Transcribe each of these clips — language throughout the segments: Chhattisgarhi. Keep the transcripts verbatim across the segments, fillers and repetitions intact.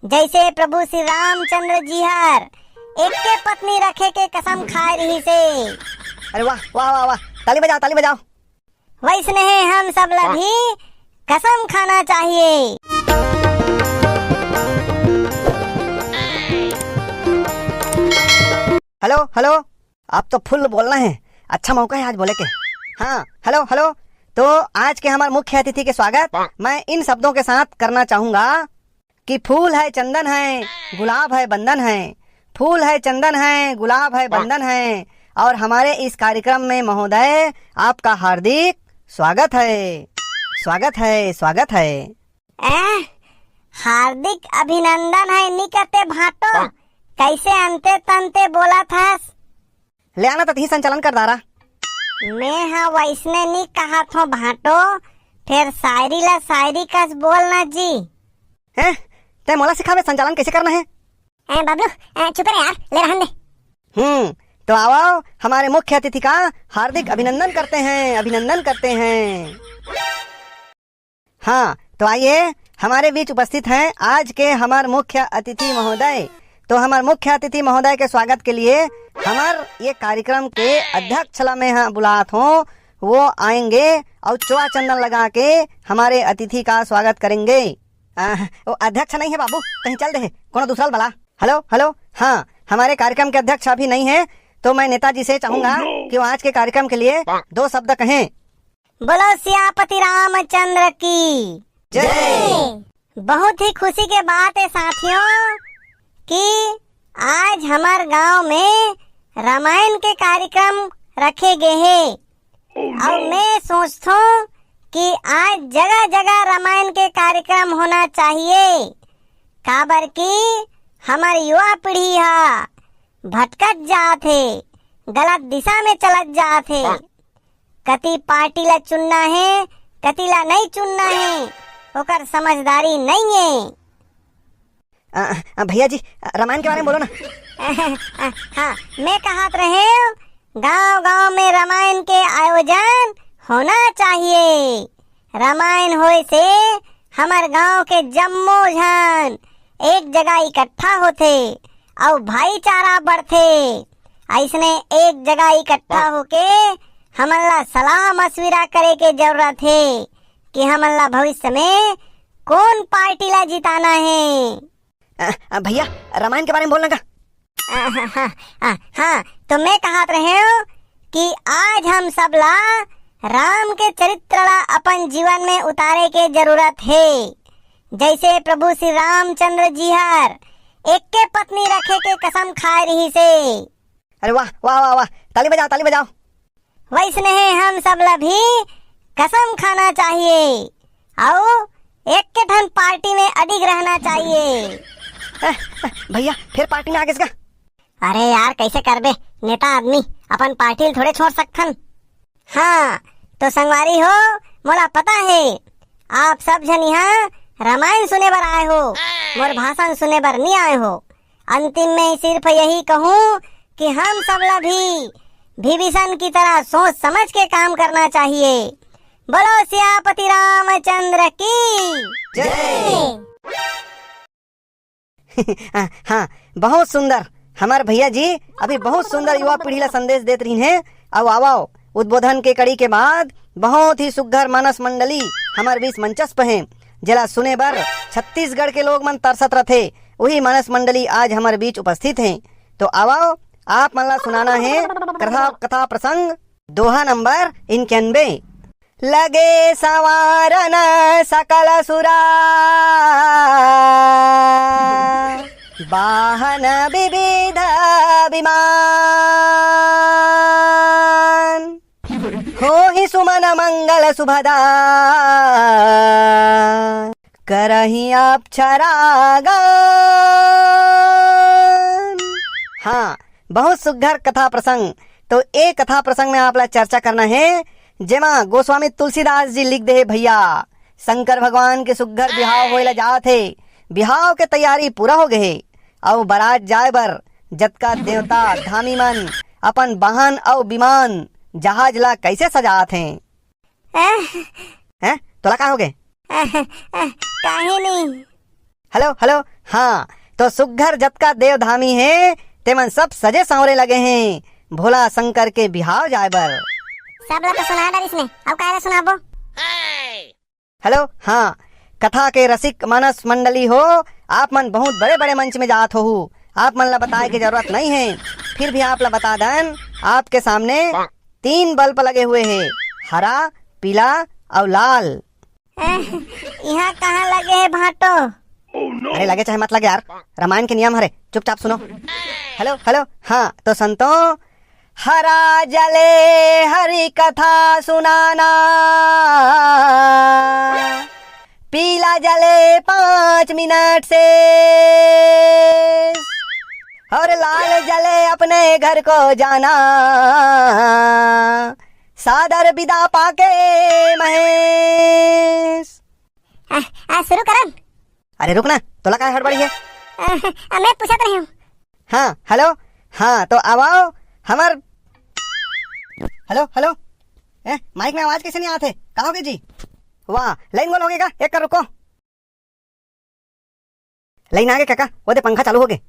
जैसे प्रभु श्री रामचंद्र जी हर एके पत्नी रखे के कसम खाए रहिसे। अरे वाह, वाह, वाह, वाह। ताली बजाओ, ताली बजाओ। वैसने हम सब ला भी कसम खाना चाहिए। हेलो, हेलो, आप तो फुल बोलना है, अच्छा मौका है आज बोले के। हाँ, हेलो, हेलो। तो आज के हमारे मुख्य अतिथि के स्वागत मैं इन शब्दों के साथ करना चाहूंगा कि फूल है, चंदन है, गुलाब है, बंधन है। फूल है, चंदन है, गुलाब है, बंधन है। और हमारे इस कार्यक्रम में महोदय, आपका हार्दिक स्वागत है, स्वागत है, स्वागत है। ए, हार्दिक अभिनंदन है नी कते भाटो, कैसे अंते तंते बोलत हस? ले आना त तहीं संचालन कर दारा। मैं हा वैसने नी कहत हो भाटो, फेर शायरी ला शायरी कस बोल ना जी। हैं? तै मोला सिखावे संचालन कैसे करना है? ए बबलू, ए, चुप रे यार, ले रहन दे। हम्म, तो आओ, हमारे मुख्य अतिथि का हार्दिक अभिनंदन करते हैं, अभिनंदन करते हैं। हाँ, तो आइए, हमारे बीच उपस्थित हैं आज के हमारे मुख्य अतिथि महोदय। तो हमारे मुख्य अतिथि महोदय के स्वागत के लिए हमारे ये कार्यक्रम के अध्यक्ष ला मैं हाँ बुलात हूँ, वो आएंगे और चोआ चंदन लगा के हमारे अतिथि का स्वागत करेंगे। आ, वो अध्यक्ष नहीं है बाबू, कहीं चल दे, कोनो दूसरा ला बला। हेलो, हेलो, हाँ, हमारे कार्यक्रम के अध्यक्ष अभी नहीं है, तो मैं नेताजी से चाहूंगा कि वो आज के कार्यक्रम के लिए दो शब्द कहें। बोलो सियापति रामचंद्र की जय। बहुत ही खुशी के बात है साथियों कि आज हमार गांव में रामायण के कार्यक्रम रखे गए हैं। और मैं सोचथों कि आज जगह जगह रामायण के कार्यक्रम होना चाहिए, काबर कि हमार युवा पीढ़ी हा भटकत जात हे, गलत दिशा में चलत जात हे। कति पार्टी ला चुनना हे, कति ला नहीं चुनना हे, ओकर समझदारी नहीं हे। अ, अ, भैया जी, रामायण के बारे में बोलो ना। हाँ, मैं कहत रहेंव, गांव-गांव में रामायण के आयोजन होना चाहिए। रामायण होए से हमर गांव के जम्मो झन एक जगह इकट्ठा होथे अउ भाईचारा बढ़थे। अइसने एक जगह इकट्ठा होके हमन ला सलाह मशविरा करे के जरूरत हे कि हमन ला भविष्य में कोन पार्टी ला जिताना हे। अ, अ, भैया, रामायण के बारे में बोलना का? अ, हाँ, हाँ, अ, हाँ, तो मैं कहत रहेंव कि आज हम सब ला राम के चरित्र ला अपन जीवन में उतारे के जरूरत हे। जैसे प्रभु श्री रामचंद्र जी हर एके पत्नी रखे के कसम खाए रहिसे। अरे वाह, वाह, वाह, वाह, ताली बजाओ, ताली बजाओ। वैसने हम सब ला भी कसम खाना चाहिए अउ एके ठन पार्टी में अडिग रहना चाहिए। अ, अ, भैया, फेर पार्टी में आ गेस का? अरे यार, कैसे करबे, नेता आदमी अपन पार्टी ल थोड़े छोड़ सकथन। हाँ, तो संगवारी हो, मोला पता हे, आप सब झन इहाँ रामायण सुने बर आए हो, मोर भाषण सुने बर नी आए हो। अंतिम में सिर्फ यही कहूँ कि हम सब ला भी विभीषण की तरह सोच समझ के काम करना चाहिए। बोलो सियापति रामचंद्र की जय। हाँ, बहुत सुंदर। हमार भैया जी अभी बहुत सुंदर युवा पीढ़ी ला संदेश देत रहिन हे। अउ आवव, उद्बोधन के कड़ी के बाद बहुत ही सुग्घर मानस मंडली हमार बीच मंचस्थ हे, जेला सुने बर छत्तीसगढ़ के लोग मन तरसत रथे, वही मानस मंडली आज हमार बीच उपस्थित हे। तो आवव, आप मन ला सुनाना हे कथा, कथा प्रसंग दोहा नंबर इक्यानवे। लगे संवारन सकल सुरा, वाहन विविध विमान। होहि सुमन मंगल सुभदा, करही अक्षरागन। हाँ, बहुत सुग्घर कथा प्रसंग। तो ए कथा प्रसंग में आप ला चर्चा करना हे, जेमा गोस्वामी तुलसीदास जी लिख दे हे, भैया, शंकर भगवान के सुग्घर बिहाव होए ला जात हे। बिहाव के तैयारी पूरा हो गए हे, अउ बारात जाए बर जतका देवता धामी मन अपन वाहन अउ विमान जहाज ला कैसे सजात हे? हैं? हैं? तोला का हो गे? काहे नहीं? हेलो, हेलो, हाँ, तो सुग्घर जतका देवधामी हे, तेमन सब सजे सांवरे लगे हें, भोला शंकर के बिहाव जाय बर। सब ला तो सुना डरिस में, अउ काहे ला सुनाबो? हेलो, हाँ, कथा के रसिक मानस मंडली हो, आप मन बहुत बड़े-बड़े मंच में जात होहू, आप मन ला बताए के जरूरत नहीं हे, फिर भी आप ला बता दन, आपके सामने तीन बल्ब लगे हुए हे, हरा, पीला अउ लाल। एह, इहाँ कहाँ लगे हे भाटो? अरे लगे चाहे मत लगे यार, रामायण के नियम हरे, चुपचाप सुनो। हेलो, हेलो, हाँ, तो संतो, हरा जले हरि कथा सुनाना, पीला जले पाँच मिनट से, और लाल जले अपने घर को जाना, सादर बिदा पाके महेश। आ, आ, शुरू करन। अरे रुक ना, तोला काय हड़बड़ी हे? आ, आ, मैं पूछत रही हूँ। हाँ, हेलो, हाँ, तो आवाओ, हमर, हेलो, हेलो, ए, माइक में आवाज कैसे नहीं आते? का होगे जी? वाह, लाइन गोल होगे का? एक कर रुको। लाइन आगे काका, वो दे पंखा चालू होगे।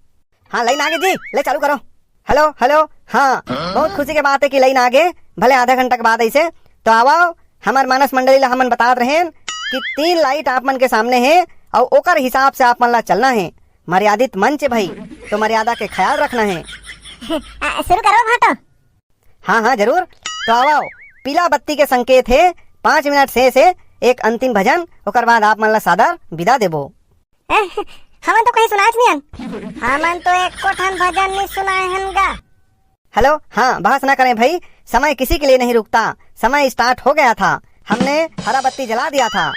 हाँ, लाइन आगे जी, ले चालू करो। हेलो, हेलो, हाँ, बहुत खुशी के बात हे कि लाइन आगे, भले आधा घंटा के बाद ऐसे। तो आवाओ, हमर मानस मंडली ला हमन बतात रहेन कि तीन लाइट आप मन के सामने हे, अउ ओकर हिसाब से आप मन ला चलना हे। मर्यादित मंच हे भाई, तो मर्यादा के ख्याल रखना हे। आ, शुरू करो भाटो। हाँ, हाँ, जरूर। तो आवाओ, पीला बत्ती के संकेत हे, पाँच मिनट शेष हे, एक अंतिम भजन, ओकर बाद आप मन ला सादर बिदा देबो। ए, हमन तो कहीं सुनाएच नहीं हन। हमन तो एको ठन भजन नहीं सुनाए हन गा। हेलो, हाँ, बहस ना करें भाई, समय किसी के लिए नहीं रुकता, समय स्टार्ट हो गया था, हमने हरा बत्ती जला दिया था।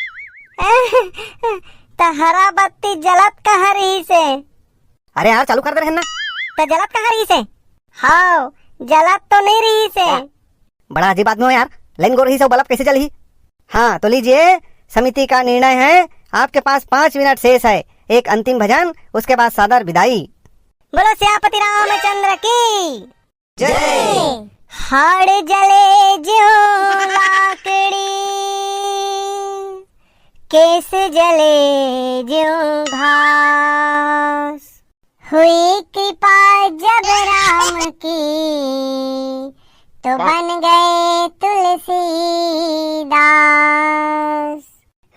त हरा बत्ती जलत कहाँ रहिसे? अरे यार, चालू कर दे रहेन ना। त जलत कहाँ रहिसे? हाव, जलत तो नहीं रहिसे। बड़ा अजीब आदमी हो यार, लाइन गो रहिसे, बल्ब कैसे जलही? हाँ, तो लीजिए, समिति का निर्णय है, आपके पास पाँच मिनट शेष है, एक अंतिम भजन, उसके बाद सादर बिदाई। बोलो सियापति रामचंद्र की जय। हाड़ जले ज्यों लाकड़ी, केस जले ज्यों घास। हुई कृपा जब राम की, तो बन गए तुलसीदास।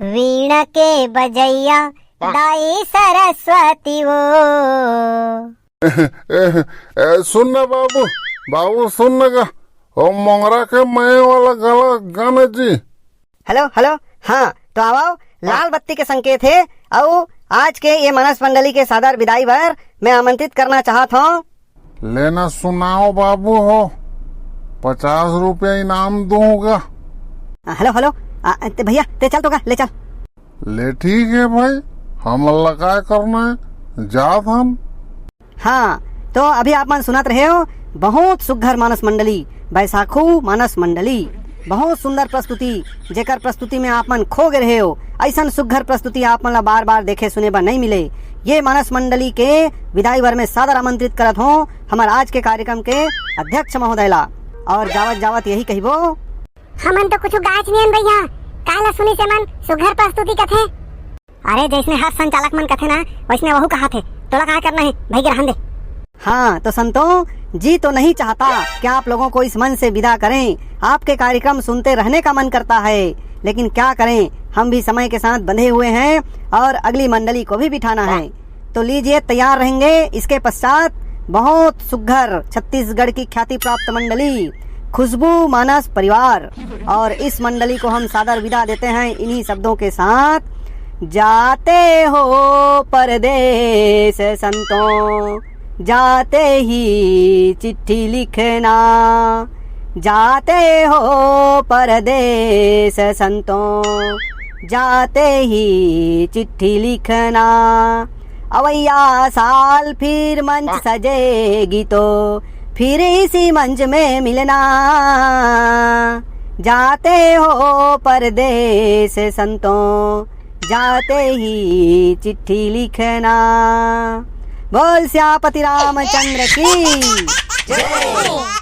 वीणा के बजैया दाई सरस्वती वो। ए, ए, सुन ना बाबू, बाबू सुन ना गा, ओ मोंगरा के मये वाला गला गाना जी। हेलो, हेलो, हाँ, तो आवाओ, लाल बत्ती के संकेत हे, अउ आज के ये मानस मंडली के सादर बिदाई बर मैं आमंत्रित करना चाहत हूँ। लेना सुनाओ बाबू हो, पचास रुपया इनाम दूंगा। आ, हेलो, हेलो, आ, ते भैया, ते चल तो का, ले चल। ले ठीक है भाई, हमन ला काय करना है, जात हन। हाँ, तो अभी आप मन सुनत रहे हो, बहुत सुघर मानस मंडली, बैसाखू मानस मंडली, बहुत सुंदर प्रस्तुति, जेकर प्रस्तुति में आप मन खो गए रहे हो। ऐसन सुघर प्रस्तुति आप मन ला बार-बार देखे सुने बर नहीं मिले। ये मानस मंडली के विदाई बर में सादर आमंत्रित करत हों हमर आज के कार्यक्रम के अध्यक्ष महोदय ला। और जावत जावत यही कहिबो, हमन तो कुछ गायच नियन भैया, काला सुनी से मन सुघर प्रस्तुति कथे। अरे, जैसने हर संचालक मन कथे ना, वैसने वहू कहाथे। तोला का करना है, भाई के रहन दे। हाँ, तो संतो जी तो नहीं चाहता कि आप लोगों को इस मंच से विदा करें। आपके कार्यक्रम सुनते रहने का मन करता है, लेकिन क्या करें, हम भी समय के साथ बंधे हुए हैं और अगली मंडली को भी बिठाना है। तो लीजिए, तैयार रहेंगे। इसके पश्चात बहुत सुघर छत्तीसगढ़ की ख्याति प्राप्त मंडली खुशबू मानस परिवार, और इस मंडली को हम सादर विदा देते हैं इन्हीं शब्दों के साथ। जाते हो परदेस संतों, जाते ही चिट्ठी लिखना, जाते हो परदेस संतों, जाते ही चिट्ठी लिखना। अवैया साल फिर मंच सजेगी तो फिर इसी मंच में मिलना। जाते हो परदेस संतों, जाते ही चिट्ठी लिखना। बोल सियापति रामचंद्र की जय।